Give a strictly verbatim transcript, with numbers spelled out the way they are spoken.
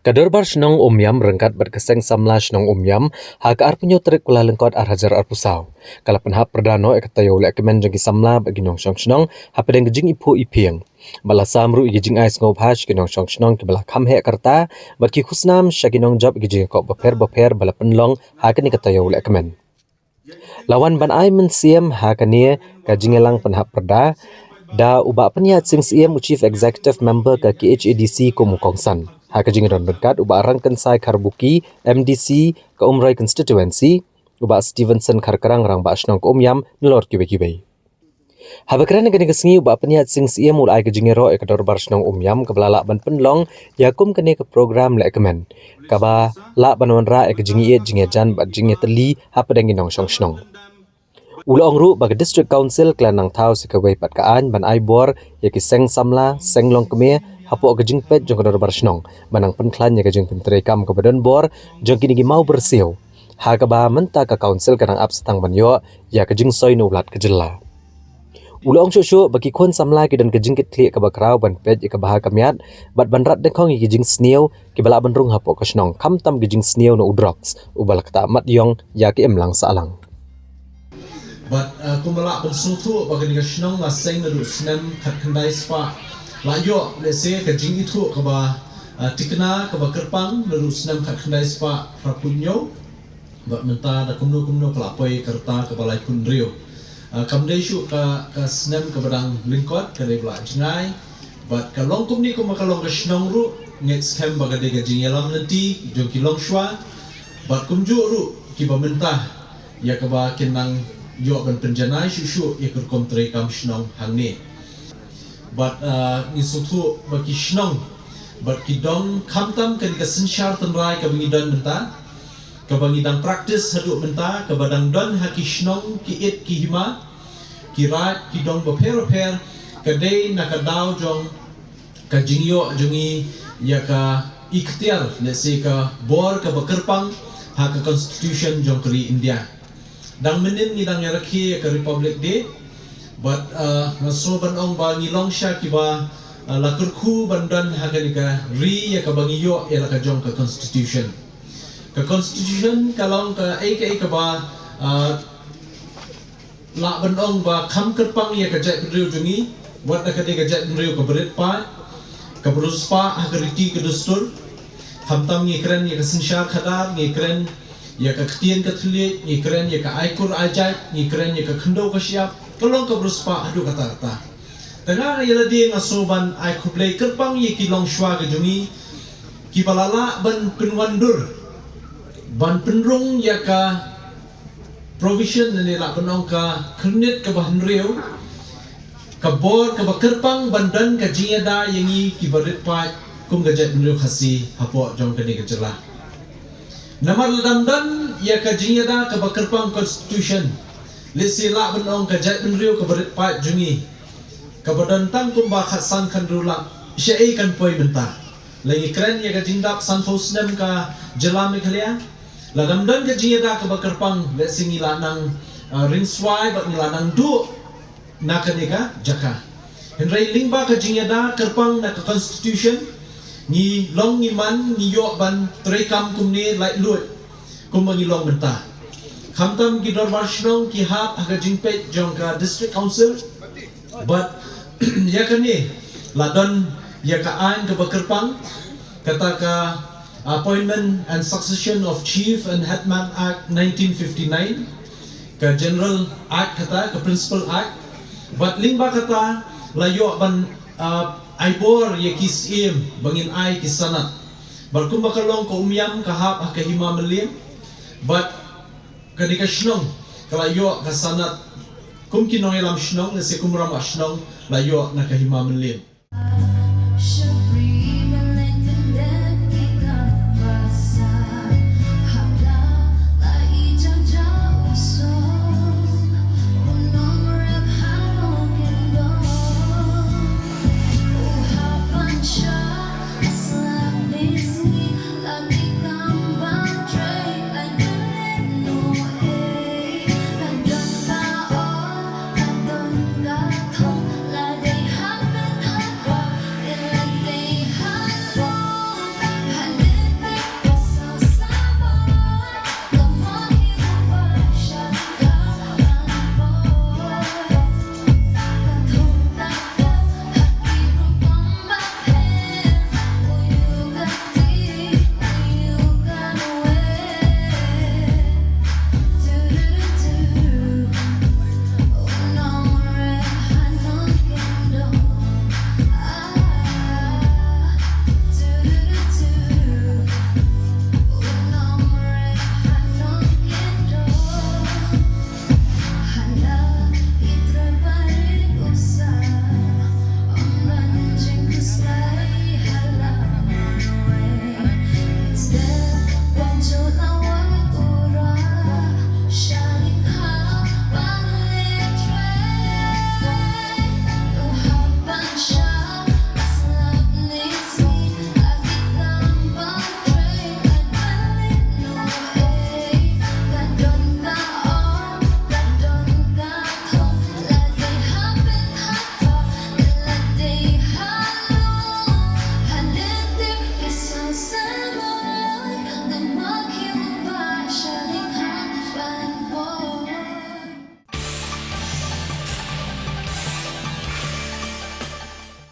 Ka Dorbar Shnong Umiam ryngkat bad ka Seng Samla Shnong Umiam ha ka arphew tarik Kyllalyngkot ar hajar arphew saw ka la pynhap pyrda noh ïa ka taïew lehkmen jong ki samla bad ki nongshong shnong hapdeng ka jingiphuh iphieng. Bad la sam ruh ïa ki jingai sngewbha sha ki nongshong shnong kiba la kham heh ka rta bad ki khusnam sha ki nongjop ïa ki jingïakop bapher bapher ba la pynlong ha kane ka taïew lehkmen. La wan ban ai mynsiem ha kane ka jingïalang pynhap pyrda da u Bah Pynïaid Sing Syiem, u Chief Executive Member ka K H A D C, kum u kongsan. Ha ka jingdon ryngkat u Bah Rangkynsai Kharbuki, M D C ka Umroi Constituency, u Bah Stevenson Kharkrang, Rangbah Shnong ka Umiam, nalor kiwei kiwei. Haba kren ha kane ka sngi, u Bah Pynïaid Sing Syiem u la ai ka jingïaroh ïa ka Dorbar Shnong Umiam kaba la lah ban pynlong ïa kum kane ka program lehkmen, kaba lah ban wanrah ïa ka jingïeit, jingïajan bad jingïatylli hapdeng ki nongshong shnong. U la ong ruh ba ka District Council ka la nang thaw sa kawei pat ka aiñ ban ai bor ïa ki seng samla, seng longkmie hapoh ka jingpeit jong ka Dorbar Shnong, ban nang pynkhlaiñ ïa ka jingpyntreikam kaba don bor jong kine ki mawbyrsiew, ha kaba mynta ka Council ka dang ap sa tang ban ïoh ïa ka jingsoi na u Lat ka jylla. U la ong shuh shuh ba ki khun samla ki don ka jingkitkhlieh kaba khraw ban peit ïa ka bha ka miat bad ban rat dyngkhong ïa ki jingsniew kiba lah ban rung hapoh ka shnong, khamtam ki jingsniew na u drugs uba la ktah mat ïong ïa ka imlang sahlang. Bad, uh, kumba lah ban sngewthuh ba kane ka shnong la seng naduh snem khatkhyndai spah, la ïoh lehse ka jingithuh kaba, uh, thikna, kaba kyrpang naduh snem khatkhyndai spah phraphew hynñiew. Bad mynta da kumno kumno ka la poi ka rta kaba laiphew hynriew. Ah, kam dei shuh ka, ka snem kaba dang lyngkot, ka dei ba la jngai. Bad ka long kumne kumba ka long ka shnong ruh, ngeit skhem ba ka dei ka jingïalam lynti jong ki longshuwa. Bad kumjuh ruh kiba mynta ïa kaba kin nang ïoh ban pynjanai shuh shuh ïa ka rukom treikam shnong hangne. Bad, ah, ngi sngewthuh ba ki shnong bad ki dong, khamtam kane ka synshar tynrai kaba ngi don mynta, kaba ngi dang practice haduh mynta, kaba dang don ha ki shnong, ki it, ki hima, ki raid, ki dong bapher bapher, ka dei na ka daw jong ka jingïoh jong ngi ïa ka ikhtiar, lehse ka bor kaba kyrpang ha ka Constitution jong ka ri India. Dang mynnin ngi dang ïarakhe ïa ka Republic Day. Bad, uh, nga sngew ban ong ba ngi long sha kiba, uh, la kyrkhu ban don ha kane ka ri ïa kaba ngi ïoh ïa la ka jong ka Constitution. Ka Constitution ka long kaei kaei kaba, uh, lah ban ong ba kham kyrpang ïa ka jaitbynriew jong ngi, wat la ka dei ka jaitbynriew kaba rit paid, kaba riewspah ha ka riti ka dustur. Khamtam ngi kren ïa ka synshar khadar, ngi kren ïa ka ktien ka thylliej, ngi kren ïa ka aikur aijait, ngi kren ïa ka khyndew ka shyiap, ka long kaba riewspah haduh katta katta. Te nga ïa lade nga sngew ban ai khublei kyrpang ïa ki longshuwa ka jong ngi, kiba la lah ban pynwandur, ban pynrung ïa ka provision ne lah ban ong ka khyrnit kaba hynriew, ka bor kaba kyrpang ban don ka jingïada ïa ngi kiba rit paid kum ka jaitbynriew Khasi hapoh jong kane ka jylla. Namar lada ym don ïa ka jingïada kaba kyrpang Constitution, lehse lah ban ong ka jaitbynriew kaba rit paid jong ngi, kaba don tang kumba khatsan khathynriew lak, shaei kan poi mynta. Lada ngi kren ïa ka jingdap sanphew snem ka jylla Meghalaya, lada ym don ka jingïada kaba kyrpang, lehse ngi la nang, uh, ringswai bad ngi la nang duh na kane ka jaka. Hynrei lyngba ka jingïada kyrpang na ka Constitution, ngi long ngi man, ngi ïoh ban treikam kumne laitluid kumba ngi long mynta. Khamtam ki dorbar shnong ki hap ha ka jingpeit jong ka District Council. Bad ïa kane la don ïa ka aiñ kaba kyrpang, kata ka Appointment and Succession of Chief and Headman Act nineteen fifty-nine, ka General Act kata, ka Principal Act. Bad lyngba kata la ïoh ban, ah, ai bor ïa ki syiem ba ngin ai ki sanad. Bad kumba ka long, ka Umiam ka hap ha ka Hima Mylliem. Bad kane ka shnong ka la ïoh ka sanad kum ki nongïalam shnong, lehse kum rangbah shnong, la ïoh na ka Hima Mylliem.